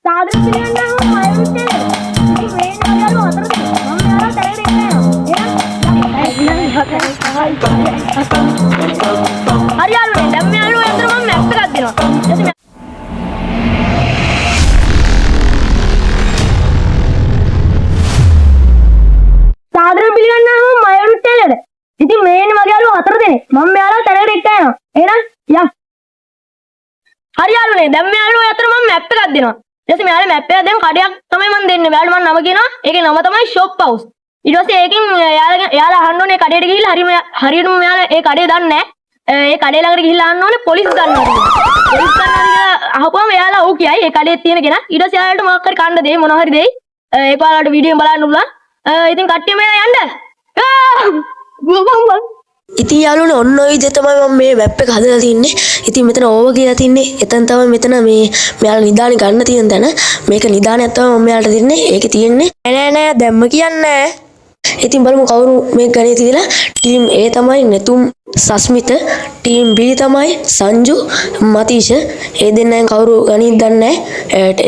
සාදර පිළිගන්නවා මම මයුත් එක. ඉතින් මේ යාළුවෝ හතර දෙනෙක්. මම මෙයාලා තැනකට එක්ක යනවා. එහෙනම් හරි යාළුවනේ, දැන් මේ යාළුවෝ අතර මම මැප් එකක් දෙනවා. ඊට පස්සේ සාදර පිළිගන්නවා මම මයුත් එකට. ඉතින් මේ ඉන්නේ මගේ යාළුවෝ හතර දෙනෙක්. මම මෙයාලා තැනකට එක්ක යනවා. එහෙනම් යන්. හරි යාළුවනේ, දැන් මේ යාළුවෝ අතර මම මැප් එකක් දෙනවා. ඊට පස්සේ මෙයාලා මැප් එක දැන් කඩයක් තමයි මම දෙන්නේ. මෙයාලට මම නම කියනවා. ඒකේ නම තමයි ෂොප් හවුස්. ඊට පස්සේ ඒකෙන් එයාලා එයාලා අහන්න ඕනේ කඩේට ගිහිල්ලා හරිම හරියටම මෙයාලා ඒ කඩේ දන්නේ නැහැ. ඒ කඩේ ළඟට ගිහිල්ලා අහන්න ඕනේ පොලිස් දන්නවද කියලා. පොලිස් දන්නවද කියලා අහපුවම එයාලා ඔව් කියයි. ඒ කඩේ තියෙන කෙනා. ඊට පස්සේ එයාලට මොකක් හරි කන්න දෙයි, මොනවා හරි දෙයි. ඒක ඔයාලට වීඩියෝ එකෙන් බලන්න පුළුවන්. ඉතින් කට්ටිය මෙයා යන්න. ගෝබම් බං. ඉතින් යාළුවනේ, ඔන්න ඔය විදිහ තමයි මම මේ මැප් එක හදලා තින්නේ. ඉතින් මෙතන ඕව කියලා තින්නේ. එතන තමයි මෙතන මේ මෙයාලා නිදානි ගන්න තියෙන තැන. මේක නිදානයක් තමයි මම මෙයාලට දෙන්නේ. ඒකේ තියෙන්නේ නෑ නෑ නෑ, දැම්ම කියන්නේ නෑ. ඉතින් බලමු කවුරු මේක ගණිත කියලා. ටීම් A තමයි නෙතුම් සස්මිත, ටීම් B තමයි සංජු මතීෂ. ඒ දෙන්නෙන් කවුරු ගණිත දන්නේ නෑ.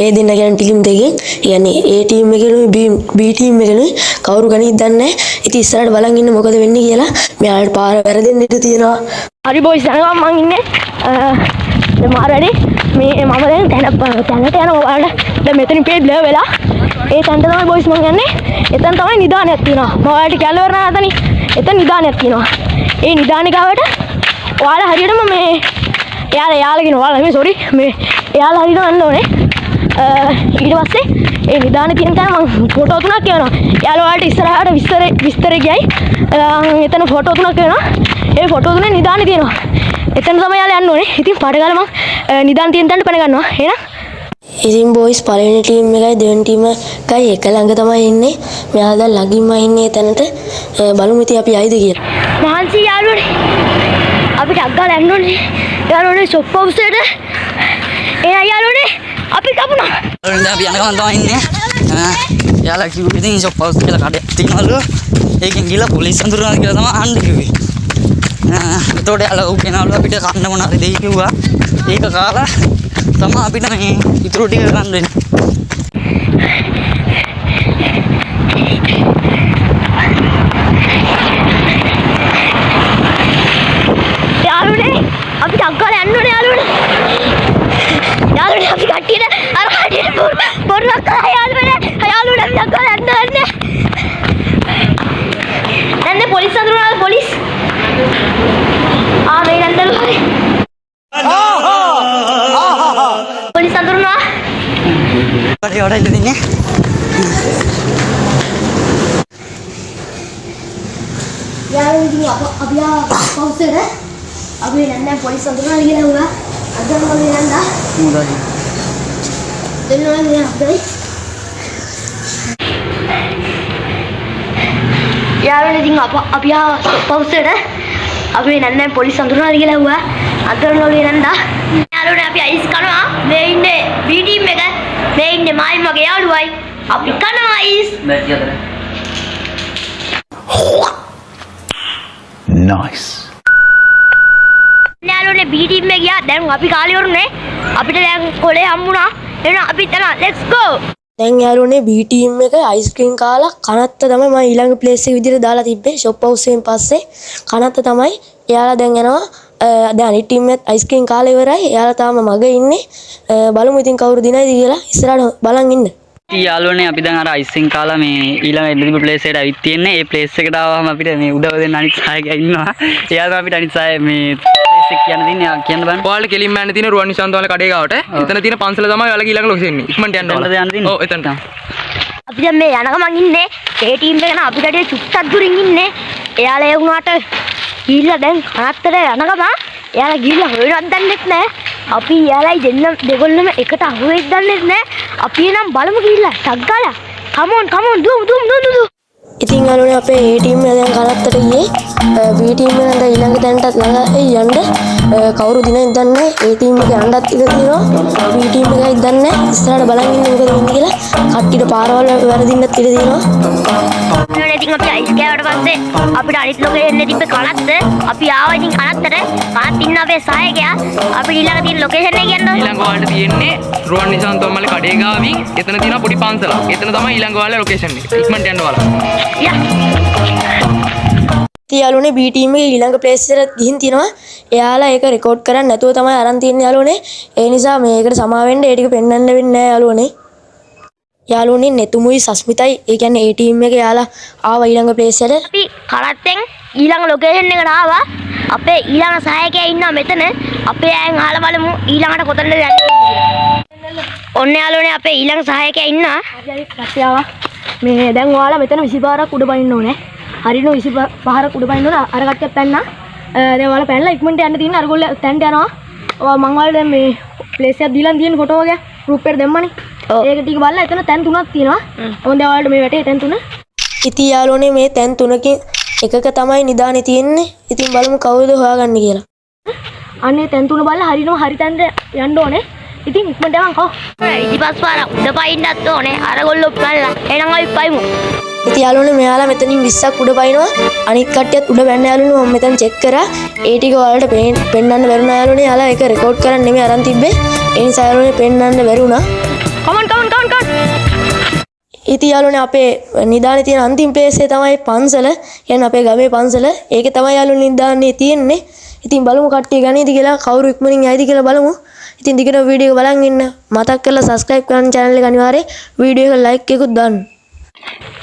ඒ දෙන්න කියන්නේ ටීම් දෙකෙන්. ඒ කියන්නේ A team එකෙනුයි B B team එකෙනුයි කවුරු ගණිත දන්නේ නෑ. ඉතින් ඉස්සරහට බලන් ඉන්න මොකද වෙන්නේ කියලා. මෙයාලට පාර වැරදෙන්න ඉඩ තියෙනවා. හරි බොයිස්, යනවා මං ඉන්නේ. දැන් මාර වැඩේ. මේ මම දැන් තැන තැනට යනවා ඔයාලට. දැන් මෙතනින් පේ බ්ලර් වෙලා ඒ තැනට තමයි බොයිස් මං යන්නේ. එතන තමයි නිදානයක් තියෙනවා. මම ඔයාලට කියන්න ඉවර නෑ හදනි. එතන නිදානයක් තියෙනවා. ඒ නිදානේ ගාවට ඔයාලා හරියටම මේ එයාලා එයාලා කියන ඔයාලා නෙමෙයි, සෝරි, මේ එයාලා හරියටම යන්න ඕනේ. ඊට පස්සේ ඒ නිදානේ තියෙන තැන මං ෆොටෝ තුනක් කියනවා. එයාලා ඔයාලට ඉස්සරහට විස්තර විස්තර කියයි. එතන ෆොටෝ තුනක් කියනවා. ඒ ෆොටෝ තුනේ නිදානේ තියෙනවා. එතන තමයි එයාලා යන්න ඕනේ. ඉතින් පට ගාලා මං නිදාන තියෙන තැනට පැන ගන්නවා. එහෙනම් ඉතින් බොයිස්, පළවෙනි ටීම් එකයි දෙවෙනි ටීම් එකයි එක ළඟ තමයි ඉන්නේ. මෙයාලා දැන් ළඟින්ම ඉන්නේ එතනට. බලමු ඉතින් අපි යයිද කියලා. මහන්සි යාළුවනේ, අපි ටක් ගාලා යන්න ඕනේ යාළුවනේ ෂොප් හවුස් එකට. එහෙනම් යාළුවනේ, අපි කපුණා. වලින් දැන් අපි යන ගමන් තමයි ඉන්නේ. එයාලා කිව්වේ ඉතින් ෂොප් හවුස් කියලා කඩයක් තියෙනවලු. ඒකෙන් ගිහලා පොලිස් අඳුරනවා කියලා තමයි අහන්න කිව්වේ. එතකොට එයාලා ඔව් කියනවලු, අපිට කන්න මොන හරි දෙයි කිව්වා. ඒක කාලා තමයි අපිට මේ ඉතුරු ටික ගන්න වෙන්නේ. යාළුවනේ, අපි ටක් ගාලා යන්න ඕනේ යාළුවනේ. යාළුවනේ, අපි කට්ටියට අර කට්ටියට බොරුවක් කළා යාළුවනේ. යාළුවනේ, අපි ටක් ගාලා යන්න ඕනේ. නැන්ද පොලිස් අඳුරනවාද පොලිස්? ආ, මේ නැන්දලු හරි. පොලිස් අඳුරනවා. කඩේ වඩා ඉන්න දෙන්නේ. යාළුවනේ, ඉතින් අපි ආ හවුස් එකට. අපි නැන්දා පොලිස් අඳුරනවා කියලා ඇහුවා. අඳුරනවා නන්දා. මොකද? දෙන්නවා නේ අපිට. යාළුවනේ, ඉතින් අපි ආ හවුස් එකට. අපි නැන්දා පොලිස් අඳුරනවා කියලා ඇහුවා. අඳුරනවලු නන්දා. යාළුවනේ, අපි අයිස් කනවා. මේ ඉන්නේ B team එක. මේ ඉන්නේ මායි මගේ යාළුවයි. අපි කනවා අයිස්. බෑ කියලා. Nice. යාළුවනේ, B team එක ගියා. දැන් අපි කාලේ ඉවරුනේ. අපිට දැන් කොලේ හම්බුණා. එහෙනම් අපි යනවා. Let's go. දැන් යාළුවනේ, B team එක අයිස්ක්‍රීම් කාලා කනත්ත තමයි මම ඊළඟ ප්ලේස් එක විදිහට දාලා තිබ්බේ. ෂොප් හවුස් එකෙන් පස්සේ කනත්ත තමයි. එයාලා දැන් යනවා. දැන් අනිත් ටීම් එකත් අයිස්ක්‍රීම් කාලා ඉවරයි. එයාලා තාම මග ඉන්නේ. බලමු ඉතින් කවුරු දිනයිද කියලා. ඉස්සරහට බලන් ඉන්න. ඉතින් යාළුවනේ, අපි දැන් අර අයිසින් කාලා මේ ඊළඟ එන්න තිබ්බ ප්ලේස් එකට ඇවිත් තියෙන්නේ. ඒ ප්ලේස් එකට ආවම අපිට මේ උදව් දෙන්න අනිත් සහායකයා ඉන්නවා. එයා තමයි අපිට අනිත් සහාය මේ ප්ලේස් එක කියන්න දෙන්නේ. එයා කියන්න බලන්න. ඔයාලට කෙලින්ම යන්න තියෙන රුවන් නිශාන්ත වල කඩේ ගාවට. එතන තියෙන පන්සල තමයි ඔයාලගේ ඊළඟ ලොකේෂන් එක. ඉක්මනට යන්න එතනද ඔයාලා. යන්න තියෙන්නේ? ඔව්, එතනට. අපි දැන් මේ යන ගමන් ඉන්නේ. ඒ ටීම් එක නම් අපිට වඩා චුට්ටක් දුරින් ඉන්නේ. එයාලා ඒ වුණාට ගිහිල්ලා දැන් කනත්තට යන ගමන් එයාලා ගිහිල්ලා හොයනවත් දන්නෙත් නෑ. අපි එයාලයි දෙන්න දෙගොල්ලම එකට අහු වෙයිද දන්නෙත් නෑ. අපි නම් බලමු ගිහිල්ලා ටක් ගාලා. කම් ඔන් කම් ඔන්, දුවමු දුවමු දුවමු දුවමු. ඉතින් යාළුවනේ, අපේ A team එක දැන් කනත්තට ගියේ. B team එක නම් දැන් ඊළඟ තැනටත් ළඟ යන්න. කවුරු දිනයිද දන්නේ නැහැ. ඒ ටීම් එක යන්නත් ඉඩ තියෙනවා. බී ටීම් එකයි දන්නේ නැහැ. ඉස්සරහට බලන් ඉන්න මොකද වෙන්නේ කියලා. කට්ටියට පාරවල් වැරදින්නත් ඉඩ තියෙනවා. ඉතින් අපි අයිස් කෑවට පස්සේ අපිට අනිත් ලොකේෂන් එකේ තිබ්බ කනත්ත. අපි ආවා ඉතින් කනත්තට. කනත් ඉන්න අපේ සහායකයා. අපිට ඊළඟ තියෙන ලොකේෂන් එක කියන්න. ඊළඟ ඔයාලට තියෙන්නේ රුවන් නිශාන්ත අම්මලේ කඩේ ගාවින් එතන තියෙන පොඩි පන්සලක්. එතන තමයි ඊළඟ ඔයාලා ලොකේෂන් එක. ඉක්මනට යන්න ඔයාලා. යා. ඉතින් යාළුවනේ B team එකේ ඊළඟ ප්ලේස් එකට ගිහින් තියෙනවා. එයාලා ඒක රෙකෝඩ් කරන්නේ නැතුව තමයි අරන් තියන්නේ යාළුවනේ. ඒ නිසා මේකට සමා වෙන්න ඒ ටික පෙන්වන්න වෙන්නේ නැහැ යාළුවනේ. යාළුවනේ නෙතුමුයි සස්මිතයි, ඒ කියන්නේ ඒ ටීම් එක, එයාලා ආවා ඊළඟ ප්ලේස් එකට. අපි කනත්තෙන් ඊළඟ ලොකේෂන් එකට ආවා. අපේ ඊළඟ සහායකයා ඉන්නවා මෙතන. අපේ අයන් අහලා බලමු ඊළඟට කොතනද යන්නේ කියලා. ඔන්න යාළුවනේ අපේ ඊළඟ සහායකයා ඉන්නවා. හරි හරි, ආවා. මේ දැන් ඔයාලා මෙතන 20 පාරක් උඩ පනින්න ඕනේ. හරින 20 පාරක් උඩ පනින්න ඕන. අර කට්ටියක් පැන්නා. දැන් ඔයාලා පැනලා ඉක්මනට යන්න තියෙන අරගොල්ලෝ තැන්ට යනවා. ඔයා මං ඔයාලට දැන් මේ ප්ලේස් එකක් දීලා තියෙන ෆොටෝ වගේ ගෲප් එකට දැම්මනේ. ඒක ටික බලලා එතන තැන් තුනක් තියෙනවා. ඕන් දැන් ඔයාලට මේ වැටේ තැන් තුන. ඉතින් යාළුවනේ මේ තැන් තුනකින් එකක තමයි නිදානේ තියෙන්නේ. ඉතින් බලමු කවුද හොයාගන්නේ කියලා. අනේ තැන් තුන බලලා හරිනම හරි තැනට යන්න ඕනේ. ඉතින් ඉක්මනට යමන් කව. 25 පාරක් උඩ පයින්නත් ඕනේ. අරගොල්ලෝ පැනලා. එහෙනම් අපි පයිමු. ඉතින් යාළුවනේ මෙයාලා මෙතනින් 20ක් උඩ පයින්නවා. අනිත් කට්ටියත් උඩ බැන්න යාළුවනේ. මම මෙතන චෙක් කරා. ඒ ටික ඔයාලට පෙන්වන්න බැරුණා යාළුවනේ. යාලා ඒක රෙකෝඩ් කරන්න නෙමෙයි අරන් තිබ්බේ. ඒ නිසා යාළුවනේ පෙන්වන්න බැරුණා. Come on, come on, come on, come on. ඉතින් යාළුවනේ අපේ නිදානේ තියෙන අන්තිම ප්ලේස් එක තමයි පන්සල. කියන්නේ අපේ ගමේ පන්සල. ඒකේ තමයි යාළුවනේ නිදානේ තියෙන්නේ. ඉතින් බලමු කට්ටිය ගනීද කියලා, කවුරු ඉක්මනින් යයිද කියලා බලමු. ඉතින් දිගටම වීඩියෝ එක බලන් ඉන්න. මතක් කරලා සබ්ස්ක්‍රයිබ් කරන්න channel එක අනිවාර්යෙන්. වීඩියෝ එක ලයික් එකකුත් දාන්න.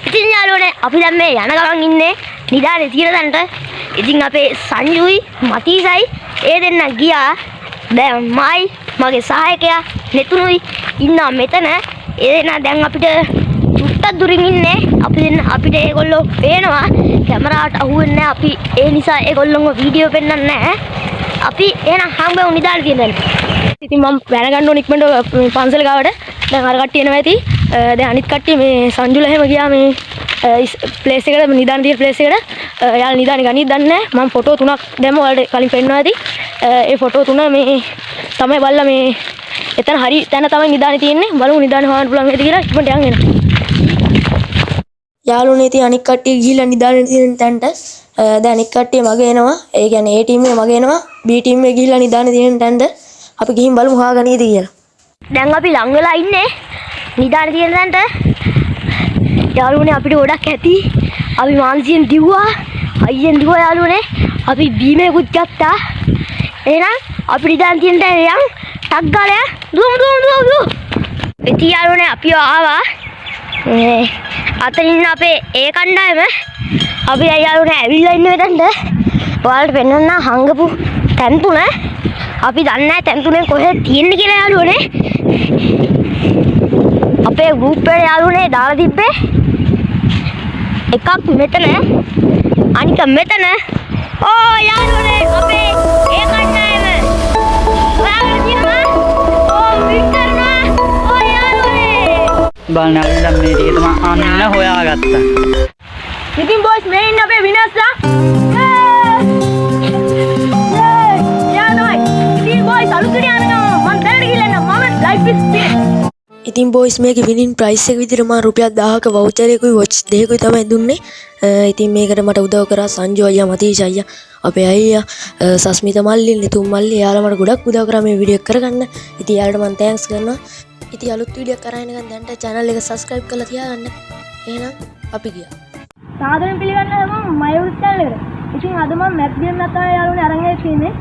ඉතින් යාළුවනේ අපි දැන් මේ යන ගමන් ඉන්නේ නිදානේ තියෙන තැනට. ඉතින් අපේ සංජුයි මතීසයි ඒ දෙන්න ගියා. දැන් මයි මගේ සහායකයා නෙතුනුයි ඉන්නවා මෙතන. ඒ දෙන්න දැන් අපිට චුට්ටක් දුරින් ඉන්නේ. අපි දෙන්න අපිට ඒගොල්ලෝ පේනවා. කැමරාවට අහු වෙන්නේ නැහැ. අපි ඒ නිසා ඒගොල්ලොන්ව වීඩියෝ පෙන්නන්නේ නැහැ. අපි එහෙනම් හම්බෙමු නිදානේ තියෙන තැනට. ඉතින් මම පැන ගන්න ඕන ඉක්මනට මේ පන්සල ගාවට. දැන් අර කට්ටිය එනවා ඇති. දැන් අනිත් කට්ටිය මේ සංජුලා එහෙම ගියා මේ ප්ලේස් එකට, නිදාන තියෙන ප්ලේස් එකට. එයාලා නිදානේ ගනීද දන්නේ නැහැ. මම ෆොටෝ තුනක් දැම්ම ඔයාලට කලින් පෙන්වනවා ඇති. ඒ ෆොටෝ තුන මේ තමයි බලලා මේ එතන හරි තැන තමයි නිදානේ තියෙන්නේ. බලමු නිදානේ හොයන්න පුළුවන් වේද කියලා. ඉක්මනට යන් එන්න. යාළුවනේ ඉතින් අනික් කට්ටිය ගිහිල්ලා නිදානේ තියෙන තැනට. දැන් අනික් කට්ටිය මගේ එනවා. ඒ කියන්නේ A team එක මගේ එනවා. B team එක ගිහිල්ලා නිදානේ තියෙන තැනට. අපි ගිහින් බලමු හොයාගනීද කියලා. දැන් අපි ලං වෙලා ඉන්නේ නිදානේ තියෙන තැනට. යාළුවනේ අපිට ගොඩක් ඇති. අපි මානසියෙන් දිව්වා, අයියෙන් දිව්වා යාළුවනේ. අපි බීමේකුත් ගත්තා. එහෙනම් අපි නිදාන තියෙන තැන යන් ටක් ගාලා දුවමු දුවමු දුවමු දුවමු. ඉතින් යාළුවනේ අපි ආවා. මේ අතන ඉන්න අපේ ඒ කණ්ඩායම අපි දැන් යාළුවනේ ඇවිල්ලා ඉන්න මෙතනට. ඔයාලට පෙන්වන්න හංගපු තැන් තුන. අපි දන්නේ නැහැ තැන් තුනෙන් කොහෙද තියෙන්නේ කියලා යාළුවනේ. අපේ ගෲප් එකේ යාළුවනේ දාලා තිබ්බේ එකක් මෙතන, අනික මෙතන. ඕ යාළුවනේ අපේ ඒ කණ්ඩායම ඔයාලා කියනවා ඕ වින් කරනවා. ඕ යාළුවනේ බලන්න ඇවිල්ලා මේ ටික තමයි අන්න හොයාගත්තා. ඉතින් බොයිස් මේ ඉන්න අපේ විනාස්ලා. යා තමයි. ඉතින් බොයිස් අලුත් විදියට යනවා. මං දැනට ගිහලා එන්නම්. මම ලයිෆ් is ඉතින් බොයිස් මේකේ විනින් ප්‍රයිස් එක විදිහට මම රුපියල් 1000ක වවුචර් එකකුයි වොච් දෙකකුයි තමයි දුන්නේ. ඉතින් මේකට මට උදව් කරා සංජු අයියා, මතීෂ් අයියා, අපේ අයියා, සස්මිත මල්ලි, නිතුම් මල්ලි. එයාලා මට ගොඩක් උදව් කරා මේ වීඩියෝ එක කරගන්න. ඉතින් එයාලට මම thanks කරනවා. ඉතින් අලුත් වීඩියෝ එකක් අරන් එනකන් දැන්ට channel එක subscribe කරලා තියාගන්න. එහෙනම් අපි ගියා. සාදරයෙන් පිළිගන්න හැමෝම මම YouTube channel එකට. ඉතින් අද මම මැප් ගේම් එකක් තමයි යාළුවනේ අරන් ඇවිත් තියෙන්නේ.